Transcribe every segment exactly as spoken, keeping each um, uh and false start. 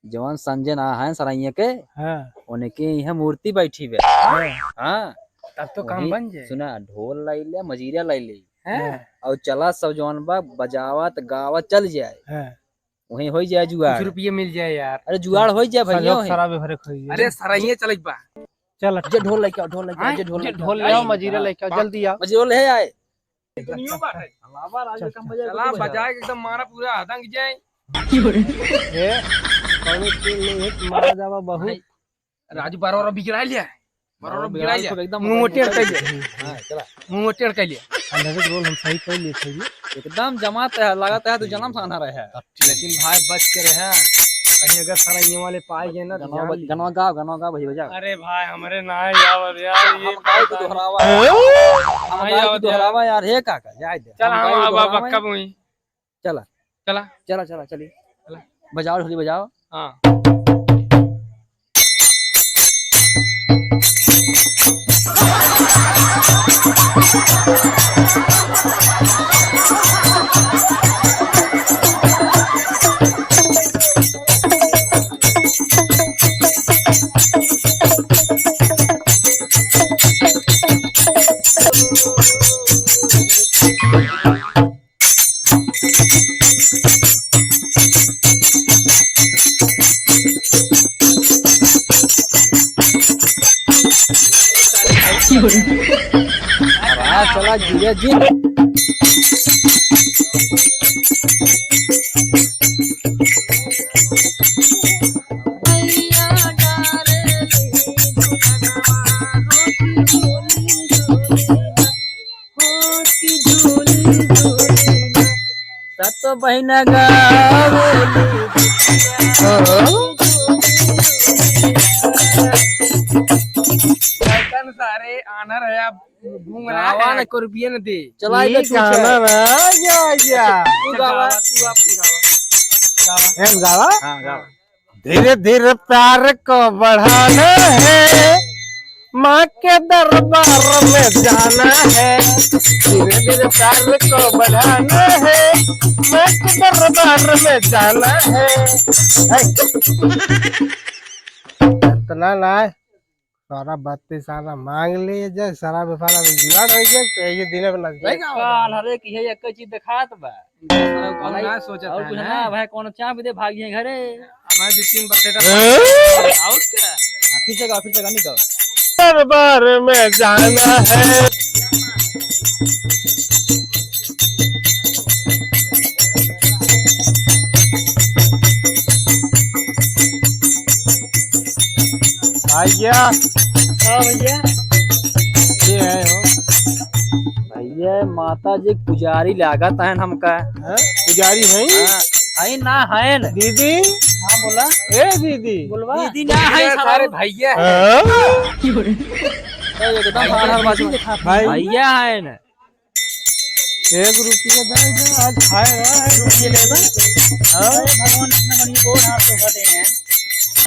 जवन संजय ना है सरैया के, हाँ। उनके यहाँ मूर्ति बैठी बे। हाँ। हाँ। तब तो काम वही बन जाए। सुना, ढोल लाई ले, मजीरा लाई ले। हैं? हाँ। और चला सब जवन बा, बजावत गावत चल जाए। हाँ। वहीं हो जाए जुगाड़। कुछ रुपये मिल जाए यार। अरे जुगाड़ हो जाए भैया, संजोग वहीं। शराब भरे खोई। अरे सरैया चल एक बार। चल। जे ढोल लेके आओ, ढोल लेके आओ, हाँ, जे ढोल जे लेके ढोल आओ। ले आओ, मजीरा लेके आओ, जल्दी आओ। मजीरा ले आए। दुनिया बात है। हलावा राजू चल, कम बजा के चला, कुछ बजा। बजा के एकदम मारा पूरा हदंग जाए। ए, कौनो चीज नहीं है, मारा जावा बहुत। भाई, राजू बार बार बिगड़ा लिया है। बार बार बार बिगड़ा बिगड़ा लिया। लिया। एकदम मुंह टेढ़ कर लिया। हाँ, चला। मुंह टेढ़ कर लिया। अंदर से रोल हम सही कर लिए थे जी। एकदम जमात है, लगाता है, तू जन्म से आना रहे है। लेकिन भाई बच के रहे, कहीं अगर साला ये वाले पाए गए ना तो गनवा जान ब-, ली। गनवा गाओ, गनवा गाओ भाई, बजाओ। अरे भाई, हमरे ना यार, यार, हम ये गाओ तो दोहरावा। हम नहीं गाओ तो यार। दोहरावा यार, हे काका, जाए दे। चल, हम हम गाओ आवा दोहरावा बक्का है। बोई। चला। चला। चला, चला, चली। चला। बजाओ, ढोली बजाओ। हाँ। अरे चला धीरे जी। होती झूली झूली ना। सातो बहिना गावेली। लड़कन सारे आन्हर है, अब घूम रहा गावा है। ना, को रुपये न दे। चला, ये इधर तू गाना चल। ना, या, या। तू गावा, तू आप गावा। गावा। हम गावा? हाँ, गावा। धीरे धीरे प्यार को बढ़ाना है, माँ के दरबार में जाना है। धीरे धीरे प्यार को बढ़ाना है, माँ के दरबार में जाना है। है। इतना ना है, सारा बत्ती सारा मांग लिए जाए, सारा बेफारा में जुगाड़ हो गया, तो ये दिन में लग जाएगा। काल हरे की है, एक चीज दिखात बा। हम ना सोचत और है कुछ ना। ना भाई, कौन चाप दे भाग गए घरे। हमारे दो तीन बकेट हैं? और क्या? हाँ, फिर से गाओ, फिर से गाओ, निकाल। दरबार में जाना है। भैया। हाँ भैया। ये है हो। भैया, माता जी पुजारी लागत है हमका। हैं? पुजारी है? हाँ, है ना, है ना। दीदी। हाँ, बोला। ए दीदी। बोलवा। दीदी ना है, ये सारे सारे भैया हैं। हाँ? तो एकदम भैया सारा जी बाजू। भाई। भैया है ना। एक रुपया दे दे, आज खाए रहा है। रुपये लेबा? हाँ? अरे भगवान इतना बढ़िया गोड़ हाथ धोखा दे हैं।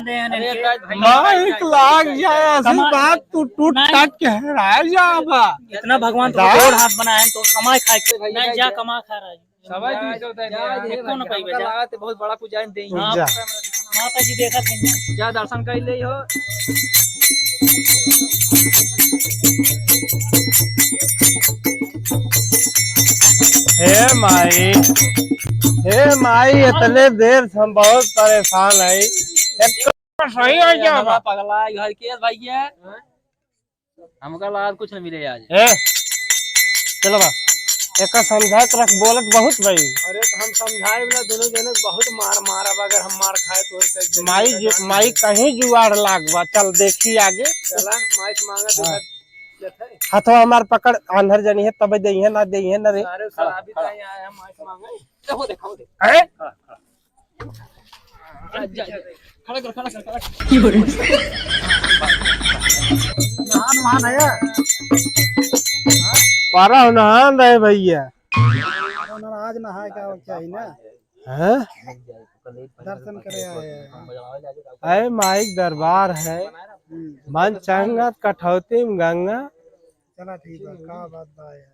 दे हैं अरे इनके। भाई, माइक लाग जाए, ऐसी कमा-, बात तू टूट नहीं। टाट के हराए जा बा। इतना भगवान तुमको दा? गोड़ हाथ बनाए हैं, तो कमाए खाए के। नहीं, जा कमा खा रहा है। सवाई दुई सौ दे दे जा, यार। दे एको न भैया, पाइबे, हमका जा। लागत है बहुत बड़ा पूजा दे ही। हाँ, जा। माता जी देखत हैं। जा दर्शन कर ले हो। हे माई, हे माई, इतने देर से हम बहुत परेशान है। एक सही हो जा बा। पगला घर के भैया। हमका लाल कुछ न मिले आज। ए, चलो बा। एका समझा के रख, बोलत बहुत भाई। अरे तो हम समझाए ना, दोनों जने बहुत मार मारा बा, अगर हम मार खाए तो और से माई जु-, माई कहीं जुआड़ लाग बा, चल देखी आगे। चला, माई से मांगा तो हाँ। हथवा हमार पकड़, आन्हर जनी है, तब दे है, ना दे है, ना रे। अरे सर, अभी तो यहाँ आया, माई से मांगा। देखो, देखो, देखो। अरे? जा, जा, जा। खड़ा कर, खड़ा कर, खड़ा कर। नहान वहान है? पारा हो नहान रहे भैया। अरे उन्होंने आज नहाए का चाहिए ना? हैं? दर्शन करे आए हैं। अरे माई के दरबार है। हम्म। मन चंगा कठौती में गंगा। चला ठीक है, का बात बा यार।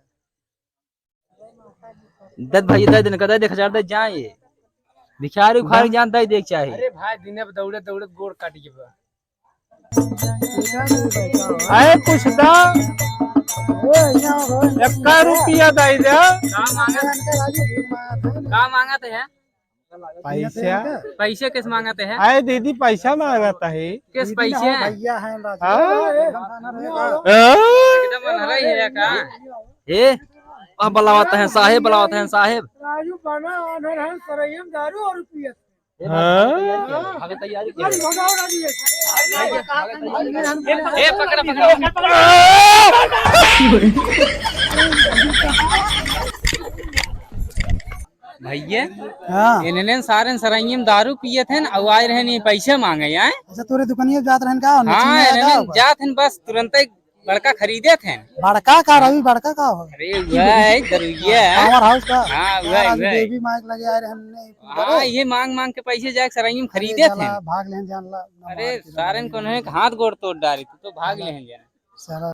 दे भैया, दे दे, दे दे, हजार दे, जाए। भिखारी उखारी दा। जान दे देख चाहे। अरे भाई, दिने पे दौड़त दौड़त गोड़ काट के बा। अरे कुछ दा। एक्का रुपया दे दे। का मांगत, का मांगत है? पैसा। पैसे किस मांगत है? अरे दीदी, पैसा मांगत है। किस पैसे? भैया है राजू। हाँ? एकदम अनहरा ही है का? ए, अब बुलावत हैं साहेब, बुलावत हैं साहेब। राजू बना अनहर है, सरैया में दारू और पियत। हाँ? भागे तैयारी किया। ए, पकड़ा, पकड़ा, पकड़ा। भैया, हाँ। इन्हने सारे सरैया में दारू पियत हैं, अउ आए रहन, ये पैसे मांगे, आए? अच्छा, तोरे दुकानिया जात रहन का? हाँ, इन्हने जात हैं, बस तुरंत ही बड़का खरीदे थे। बड़का का रवि, बड़का का हो? अरे, वह है, दरुइया है। पावर हाउस का? हाँ, वह है, यार, आज वह है। देवी माँ के लगे आए रहन, नहीं, हाँ, ये मांग मांग के पैसे जाके सरैया में अरे, खरीदे थे। भाग लेन जान ला, अरे, सारे को उन्हें हाथ गोड़ तोड़ डारी, तू तो भाग लेन जाना। सारा